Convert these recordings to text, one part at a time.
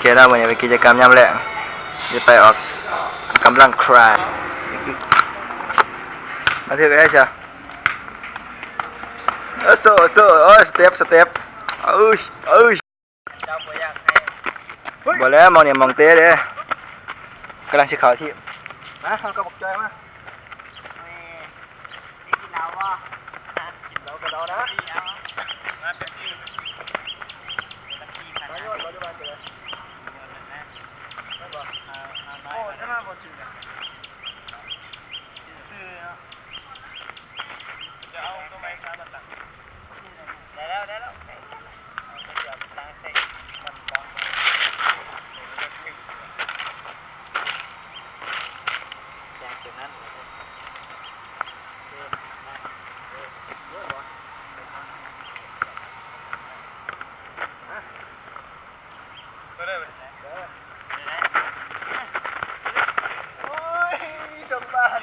ເຄເນາະ ມື້ນີ້ເປັນກິດຈະກຳຍາມແລງ ຊິໄປອອກກຳລັງກາຍ ມາຖືກໄດ້ຊະ ເອີໂຊ ເອີໂຊ ໂອ້ຍ ສະເຕັບ ສະເຕັບ ເອີຍ ເອີຍ ເຈົ້າບໍ່ຢາກໃຫ້ ບໍ່ແລ້ວ ໝ່ອງນີ້ໝ່ອງເຕະເດ້ ກຳລັງຊິເຂົ້າທີມ ມາ ເຮົາກັບບັກຈອຍມາ ນີ້ ນີ້ກິນເຫຼົ້າບໍ່? ກິນເຫຼົ້າກໍເຫຼົ້ານະ ມາແປັບໜຶ່ງ ມາໂຍນບໍ່ ຫຼືວ່າຈັ່ງໃດ? ໂອ້ ສະມາບໍ່ຊື່ກັນ ຊື່ໆ ເນາະ. ຈະເອົາຕົວໃໝ່ມາຕັ້ງ ໄດ້ແລ້ວ ໄດ້ແລ້ວ ເອົາຕົວນີ້ເອົາໄປຕັ້ງໃສ່ມັນກ່ອນ ຈາກຕົວນັ້ນ ເອີ ເອີ ໂອ້ຍ ບໍ່ ໄປເລີຍ ໄປເລີຍ ໂອ້ຍ ສົມບັດ.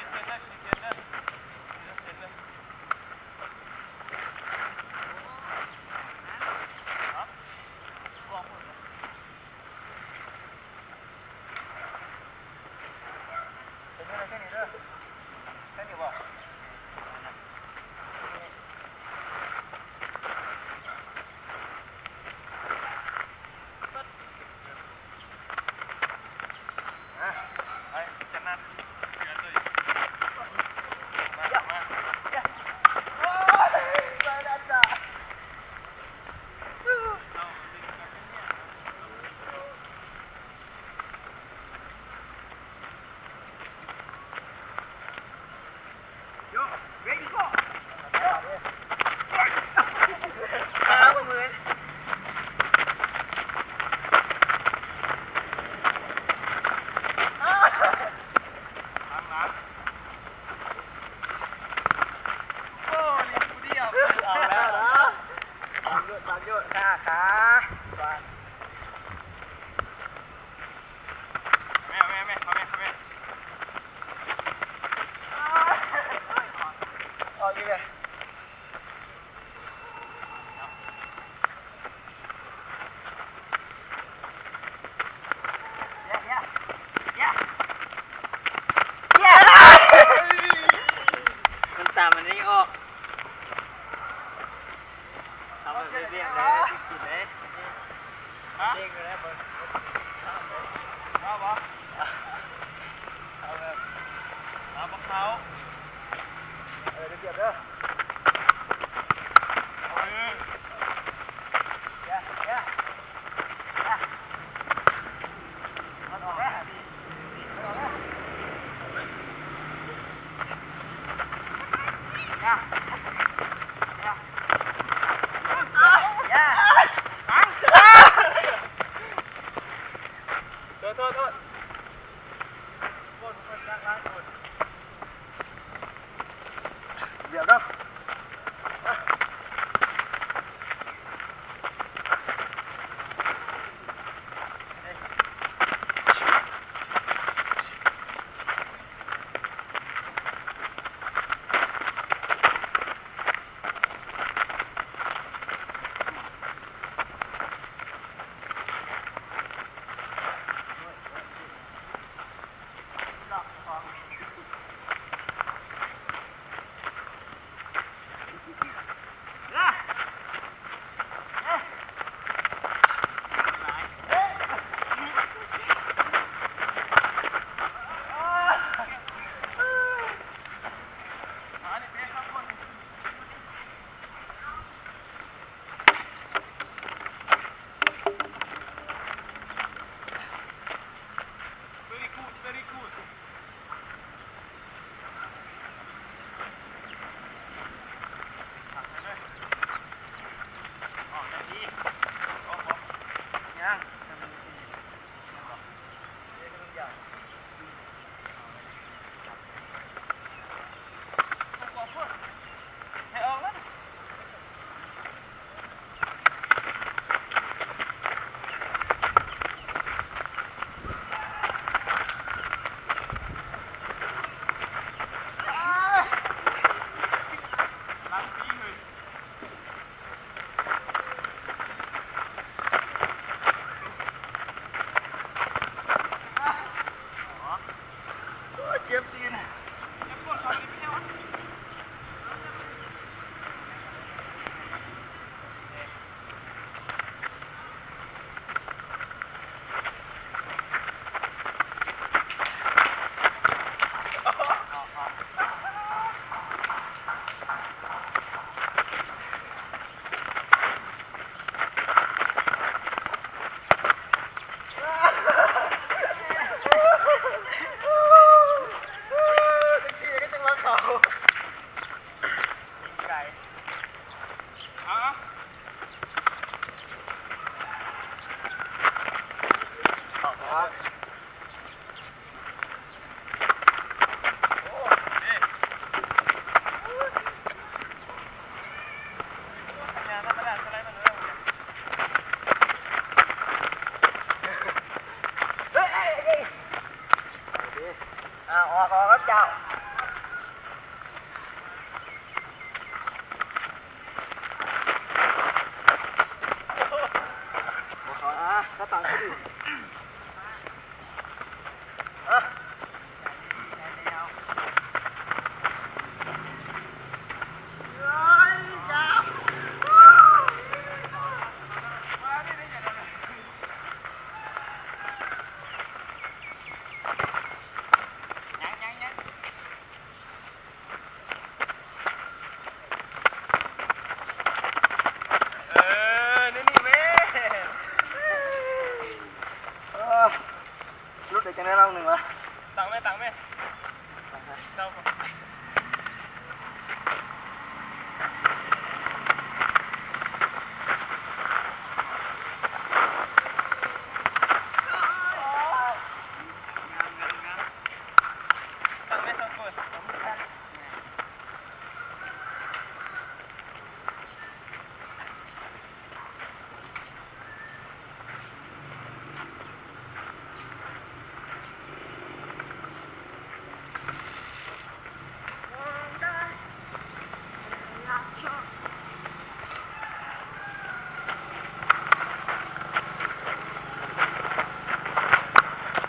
ມັນຕາມມັນໄດ້ອອກ ເອົາແບບລຽບໆ ເລີຍ ກິນເລີຍ ຮະ ເດ້ງເລີຍ ເບິ່ງ ເອົາບໍ່ ເອົາແບບ ເອົາບັກເຂົ້າ ເອີ ລຽບໆ ເດີ ເອີ ຢ່າ ຢ່າ ມັນອອກແລ້ວ ໂທດ ໂທດ ໂທດ ໂທດ ດຽວເນາະ. ອອກ ອອກແລ້ວເຈົ້າ. ບໍ່ເຂົ້ານະ ກະຕັງຄືດີ. ເອີ ນີ້ໆ ເວີຍ ເອີ ຫຼຸດໄດ້ຈັ່ງໃດລອງໜຶ່ງວະ ຕັງແມ່ ຕັງແມ່ ເຈົ້າ.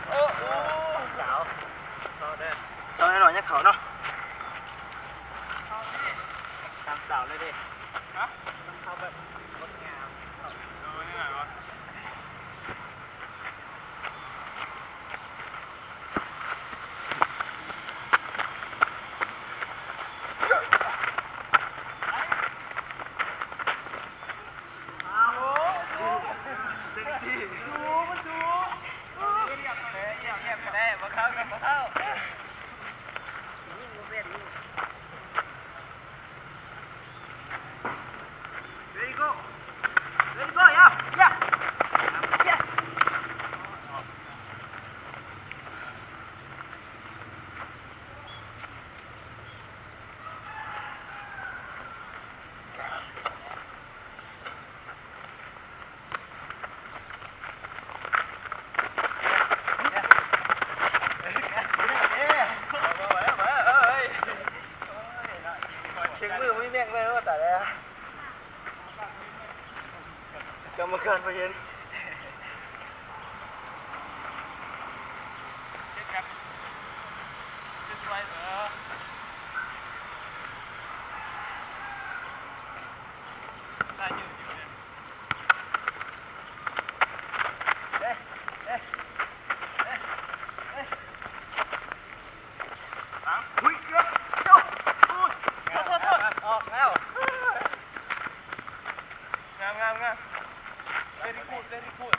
ໂອ້ ໂອ້ ສາວ ສາວນ້ອຍໆ ຍັງເຂົ້າເນາະ ຕາມສາວເລີຍເດ້ ຮະ ມັນເຂົ້າແບບງົດງາມ ເອີ ນີ້ແຫຼະວະ. ເຄງມືບໍ່ມີແມັກເລີຍ ໂອ້ ຕາຍແລ້ວ. ກຳມະການບໍ່ເຫັນ ເຮັດແບບ ເຮັດໄວເອີ ໄດ້ຢູ່ ຢູ່ເດ້ ເອີ ເອີ ເອີ ເອີ. ອຸ້ຍ ເກືອບ ໂອ້ ໂອ້ຍ ໂທດ ໂທດ ໂທດ ອອກແລ້ວ ງາມ ງາມ ງາມ very good very good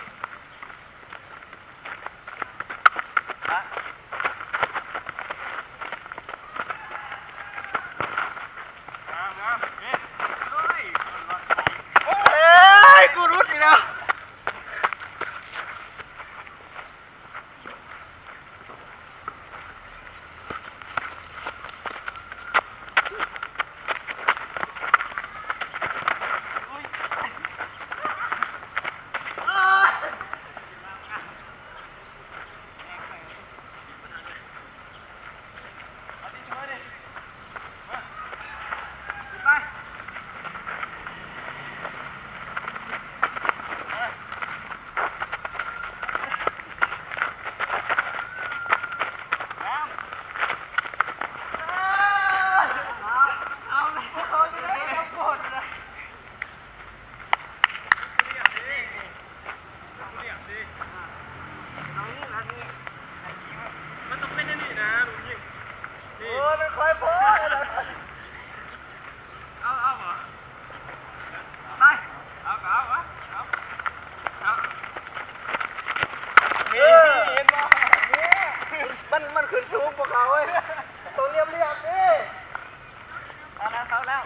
ງາມ ງາມ ເຮັດ ໂອ້ຍ ໂອ້ຍ ກູຫຼຸດອີກແລ້ວ. ມັນຕ້ອງເປັນແນວນີ້ນະ ລູກຍິງ ນີ້ ໂອ້ຍ ມັນຄ່ອຍໂພດ ເອົາ ເອົາບໍ່ ໄປ ເອົາກໍເອົາ ເອົາ ເອົາ ເອີ ນີ້ ເຫັນບໍ່ ນີ້ ມັນ ມັນຂຶ້ນສູງກວ່າເຂົາເວີຍ ຕ້ອງລຽບໆ ນີ້ ເຂົ້າແລ້ວ ເຂົ້າແລ້ວ.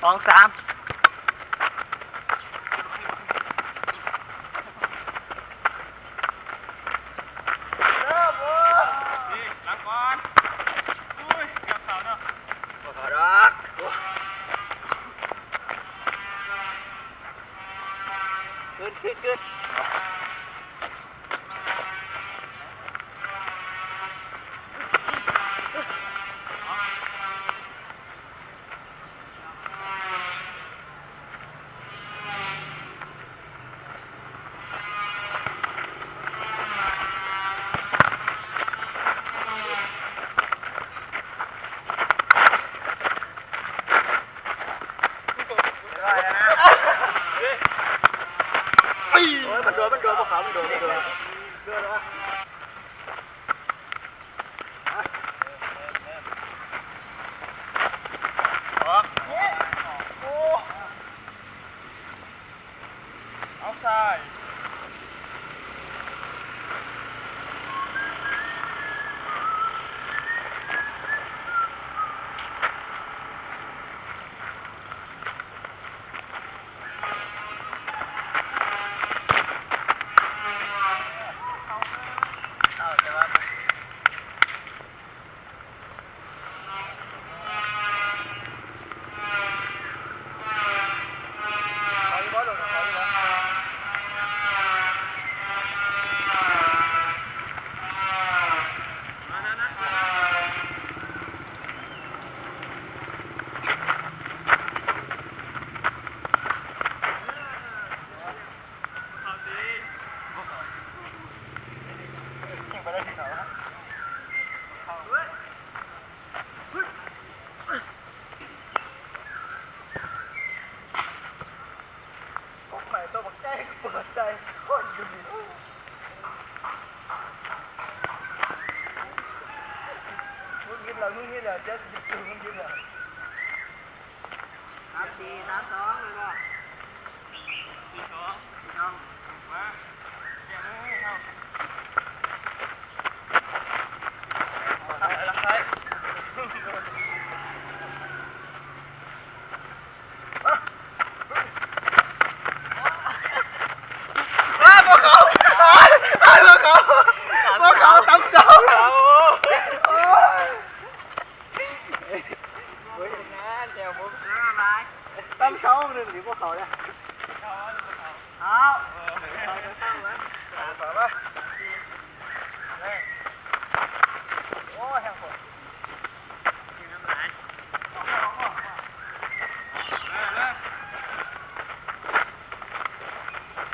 ສອງສາມ ສອງສາມ ເລີ່ມ ໂອ້ຍ ນີ້ ຫຼັງກ່ອນ ອຸ້ຍ ເກືອບເຂົ້າເນາະ ບໍ່ເຂົ້າດອກ ໂອ້ຍ ຂຶ້ນ ຂຶ້ນ ຂຶ້ນ. ມັນໂດນ ມັນໂດນ ພວກເຂົາ ມັນໂດນ ມັນໂດນ ໂດນແລ້ວວະ. ເອົາຊາຍ. ໂອ້ຍ ໂຕບັກໃຫຍ່ ໂຕບັກໃຫຍ່ ໂອ້ຍ ຢູ່ນີ້ ງຸດຫງິດແລ້ວ ງຸດຫງິດແລ້ວ ເຈົ້າຊິຫງຸດຫງິດແລ້ວ. ສາມສີ່ ສາມສອງ ແມ່ນບໍ່? ສີ່ສອງ ສີ່ສອງ ມາ ແກ້ມືໃຫ້ເຮົາ ຫຼັງຊ້າຍ ຫຼັງຊ້າຍ. ອ້າ ບໍ່ເຂົ້າ ອ້າ ບໍ່ເຂົ້າ ບໍ່ເຂົ້າ ຕຳເສົາ ໂອ້ຍ. ໂອ້ຍ ງານແຕ່ບໍ່ ຕຳເສົາໜຶ່ງນີ້ບໍ່ເຂົ້າເດ້. ເຂົ້າ ເຂົ້າ ເຂົ້າ ເຂົ້າ ເຂົ້າ ໂອ້ຍ ແຮງໂພດ ກິນນ້ຳຫຼາຍ ເອີ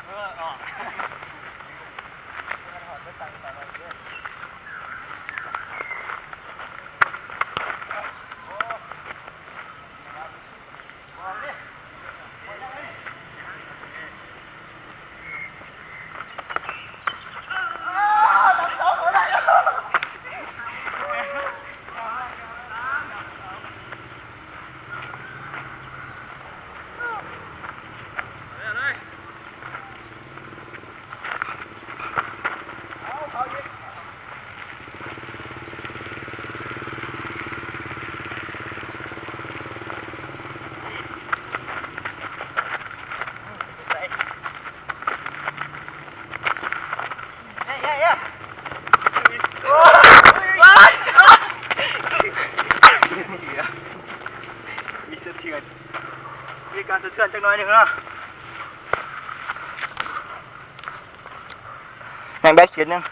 ເອີ ອອກ ມັນຫອດໄປຕັ້ງຕາໄວ້ເດີ. ມີສະເທືອນ ມີການສະເທືອນຈັກໜ້ອຍໜຶ່ງເນາະ. ຍັງໄດ້ເຂດໜຶ່ງ.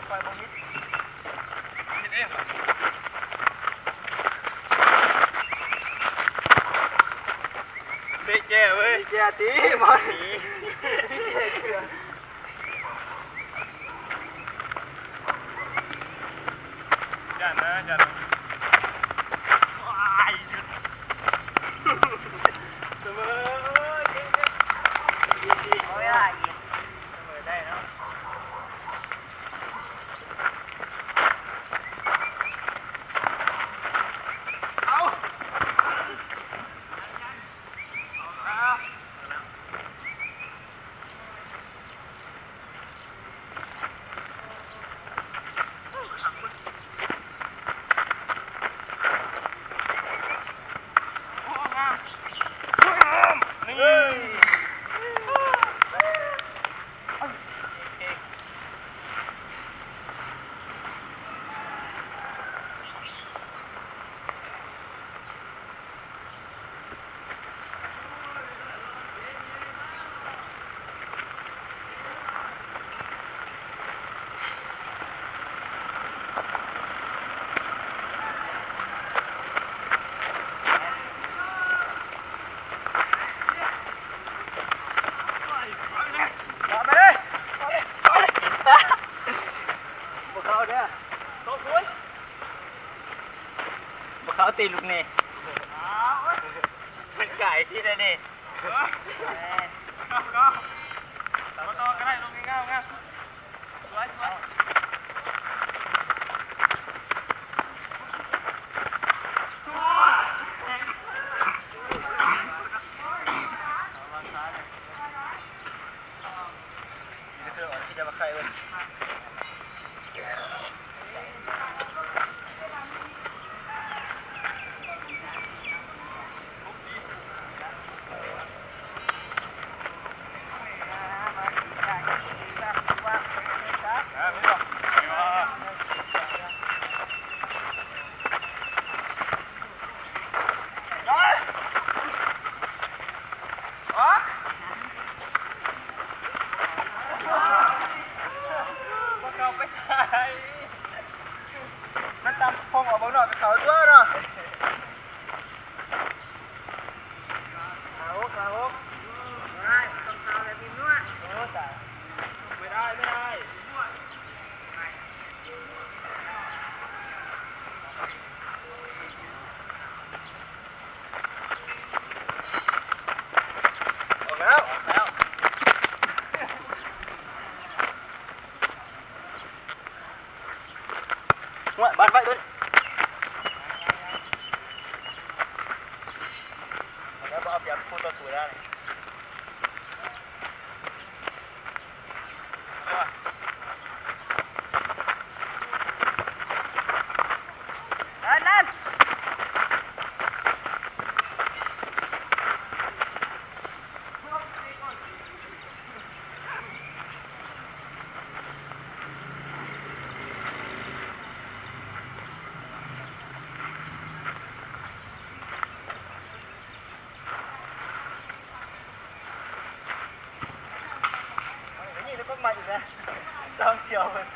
ຂ້ອຍບໍ່ມີ ເຮັດເອງຫວາ? ເຕະແຈ້ເວີຍ ເຕະແຈ້ຕິ ບອນນີ້ ຢ້ານນະ ຢ້ານນະ ວ້າຍ ສະເໝີ ເອີຍ ເກັ່ງໆ ເອົາເວລາອີກ ສະເໝີໄດ້ເນາະ. ບໍ່ເຂົ້າເດີ ບໍ່ເຂົ້າຕິລູກນີ້ ມັນກາຍຊິແລ້ວນີ້. ມາຕໍ່ກໍໄດ້ ລົງງ່າຍໆ ສວຍໆ. ບໍ່ເຂົ້າໄປໃສ ມັນຕຳຄົງອອກເບິ່ງນອກກໍເຂົ້າຕົວເນາະ. ຂາຫົກ ຂາຫົກ ບໍ່ໄດ້ ຕ້ອງຂາວແບບນີ້ນວດ ໂອ້ ຕາຍ ບໍ່ໄດ້ ບໍ່ໄດ້. ອອກແລ້ວ ອອກແລ້ວ ຫ້ວຍ ບັດໄວ້ເດີ ແລ້ວບໍ່ເອົາປຽບຄູ່ຕໍ່ສູ້ໄດ້. ນີ້ເດ້ກົດໃໝ່ອີກແລ້ວ ຕ້ອງທ່ຽວເພິ່ນ.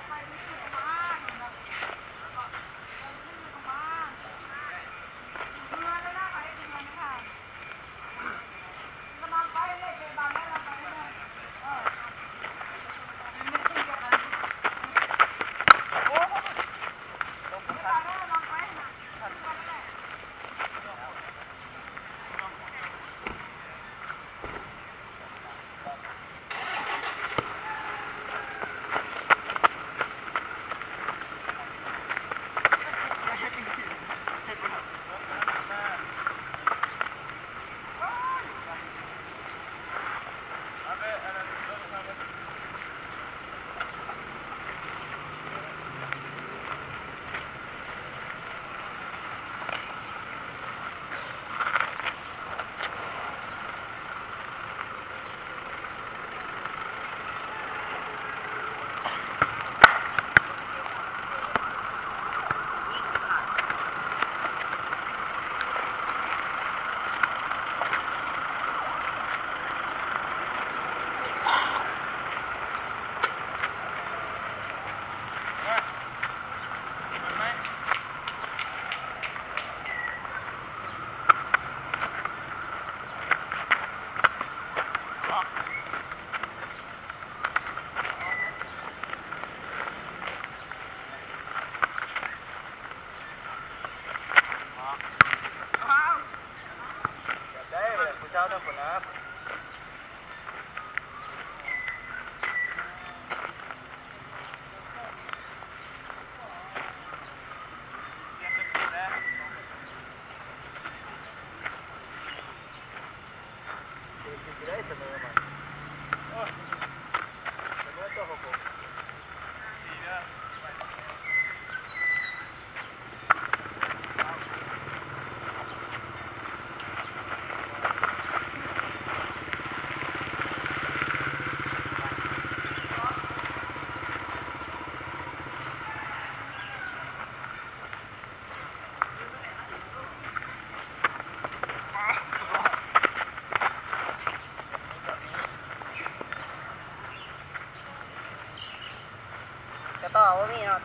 ນີ້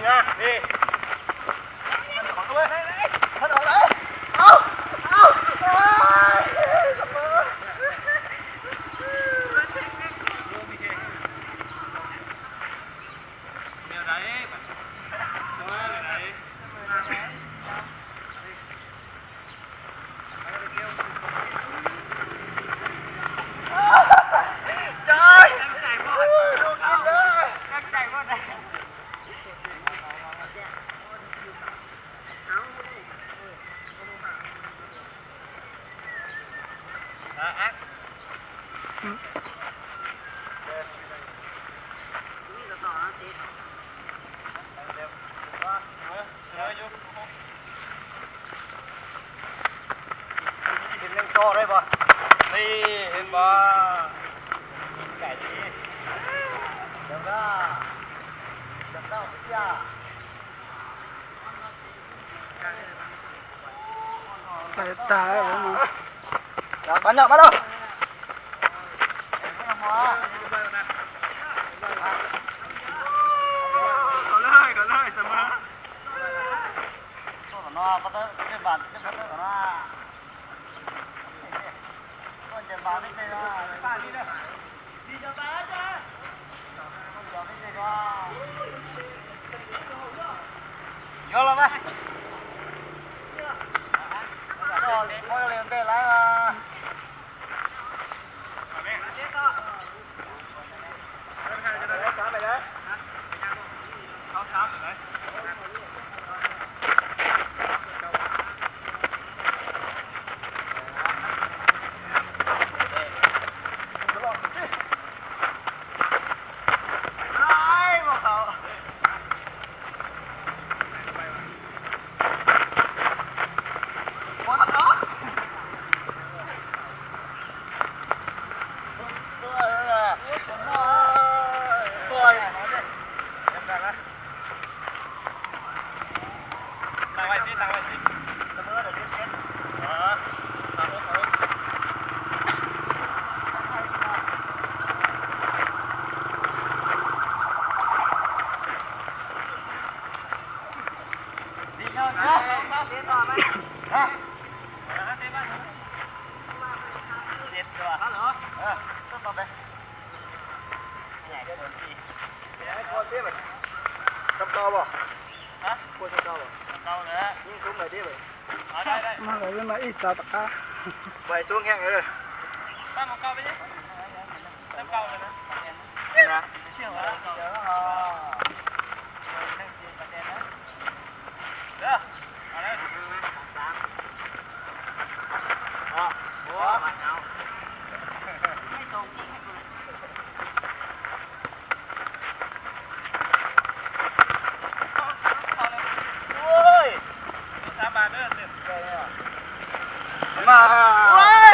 ນະ ນີ້ ມັນອອກເລີຍ ມັນອອກເລີຍ ເອົາ ເອົາ ເອີຍ ສະເປີ ແນວໃດ ແນວໃດ. ເຫັນຍັງຕໍ່ໄດ້ບໍ່? ນີ້ເຫັນບໍ່? ໄກ່ດີ ດຳດາ ດຳດາ ໄປຕາຍແລ້ວ ມາແລ້ວ ມາແລ້ວ. ເຂົ້າເລີຍ ເຂົ້າເລີຍ ສະເໝີ. ຊຳເກົ່າບໍ່? ຮະ? ຄວນຊຳເກົ່າບໍ່? ຊຳເກົ່າແຫຼະ ຍິງສູງໄດ້ຕິເວີຍ. ມາເລີຍ ມາອີກ ຕາຕະກາ ໄຫວສູງແຮງເດີ. ຕາມເກົ່າໄປເລີຍ ຕາມເກົ່າເລີຍນະ ເຊື່ອວ່າ ເດີ ເອົາເລີຍ. ໂອ້ຍ ສາບານເດີ ມາ ໂອ້ຍ.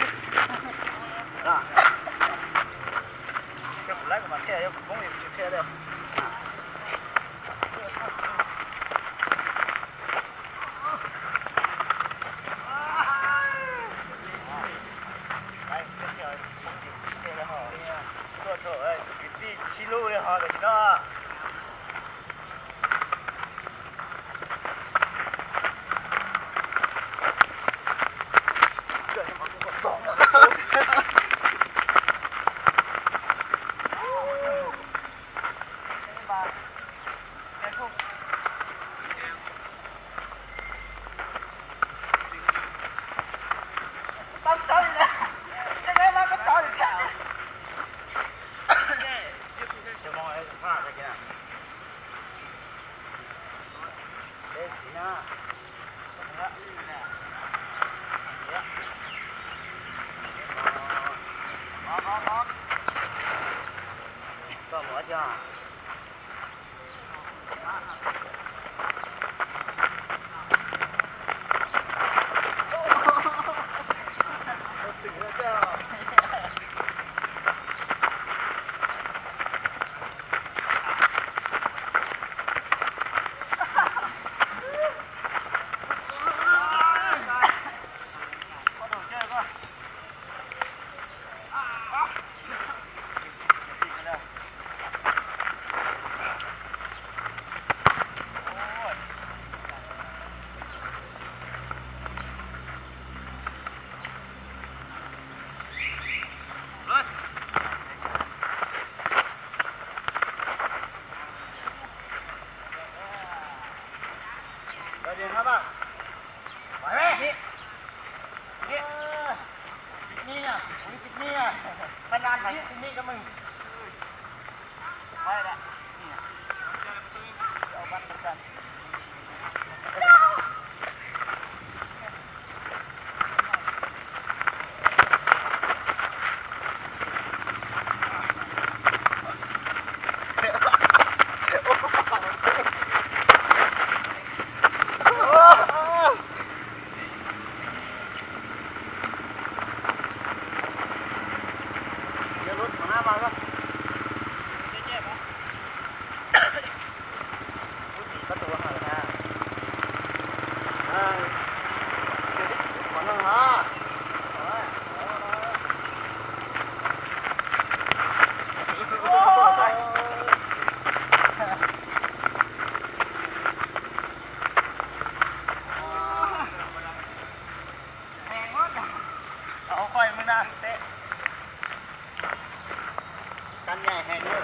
ນະ ເຈົ້າຜູ້ຫຼາຍກໍມາແທ້ ເຈົ້າຜູ້ຄົງນີ້ແທ້ເດີ້. ໂອ້ຍ ນະ ເຕະ ກັນໃຫຍ່ແຮງເດີ.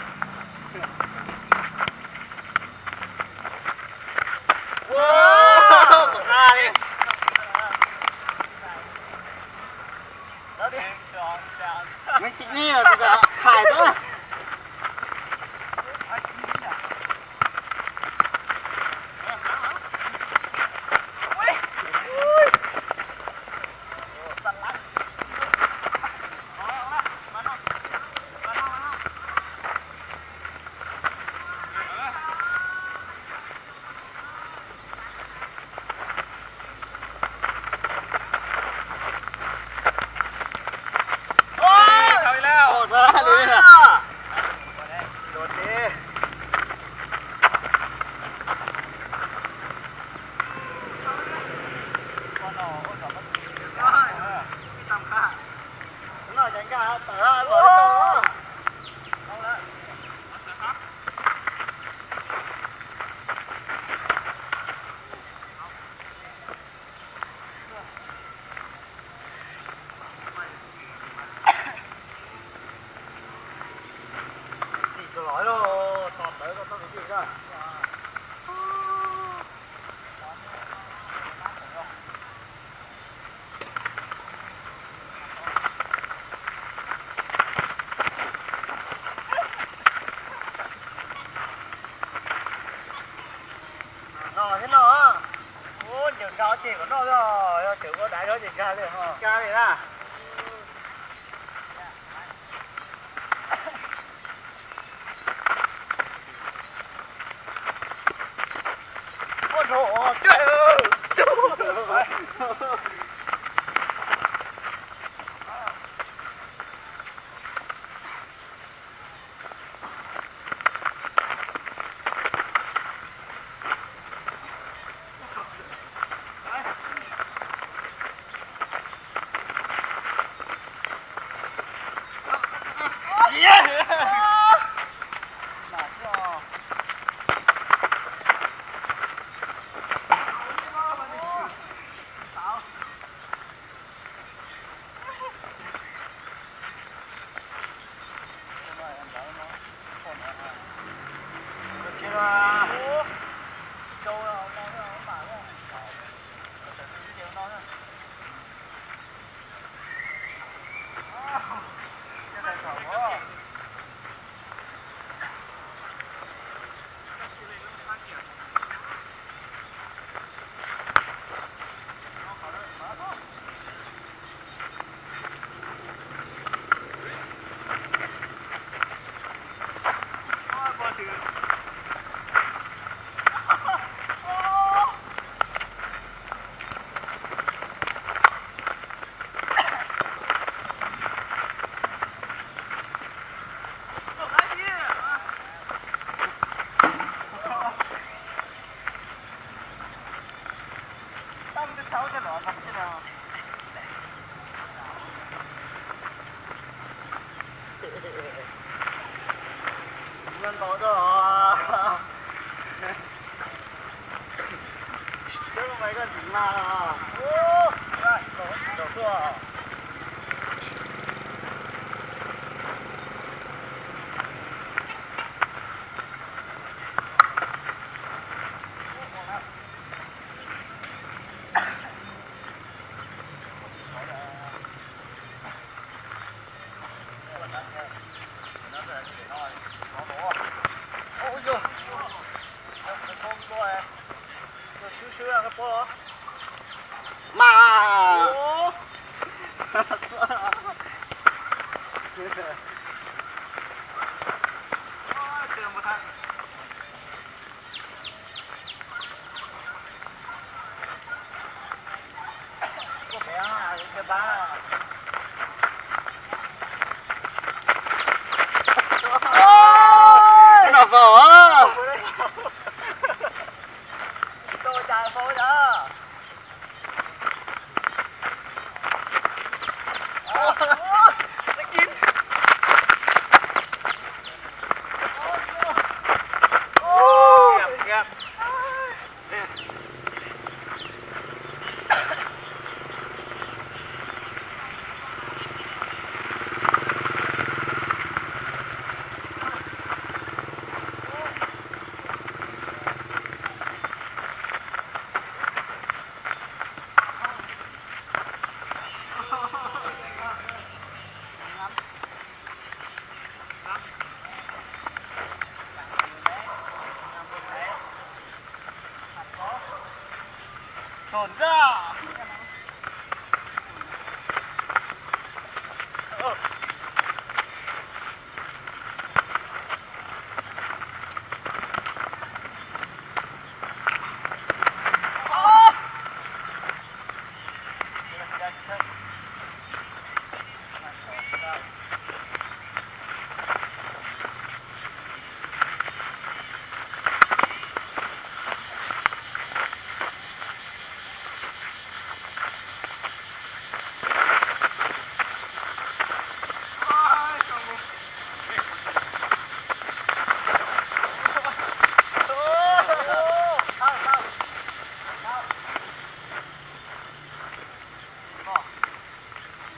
ໂອ້ ບັກຫ່ານີ້ ແລ້ວດິ ມັນຊິມີແລ້ວກໍຂາຍເດີ. ໂອ້ຍ ເຂົ້າອີກແລ້ວ ໂດດມາເລີຍນະ ໂດດດີ. ໂອ້ ເຈີກາວເຈັບເນາະ ເຈີກາວໄດ້ເນາະ ເຈັບກາເລີຍເນາະ ກາເລີຍນະ. ໂອ້ໂຫ ເຈົ້າ. ມາ ໂອ້ ເກືອບ ເກືອບ.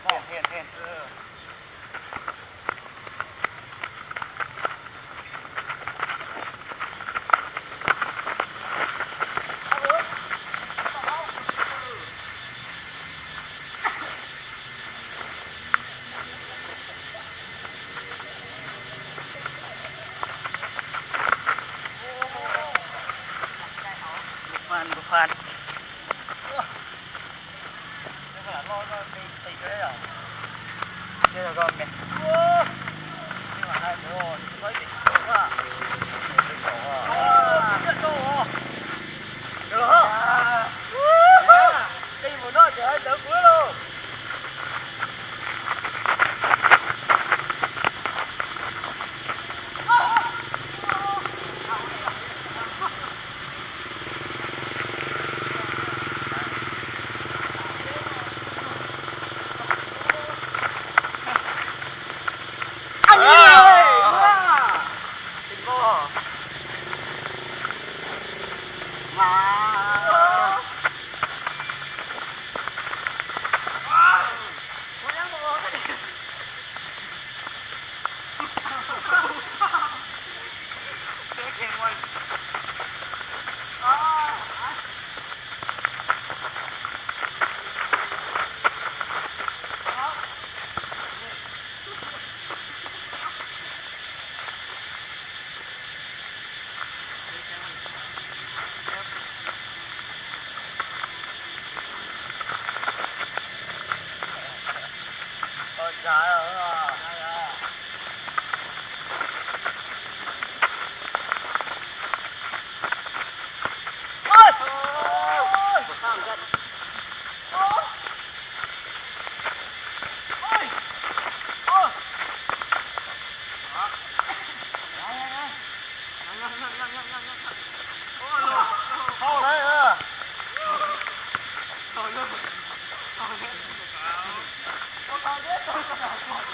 ເຫັນ ເຫັນ ເຫັນ ເອີ. ບໍ່ຜ່ານ ບໍ່ຜ່ານ. ອັນນີ້ເລີຍ ເຫັນບໍ່ ມາ. ເຂົ້າເລີຍ ເອີ ເຂົ້າເລີຍ ເຂົ້າເລີຍ.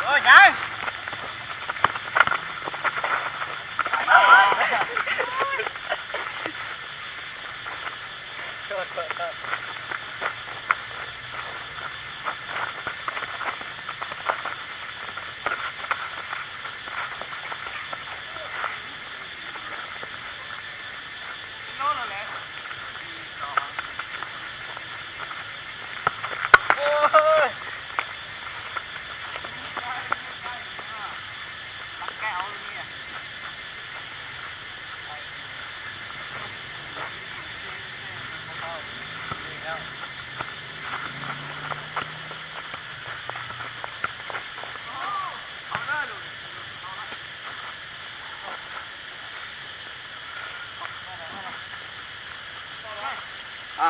ໂອ້ຍ ຍັງ. ອ່ະ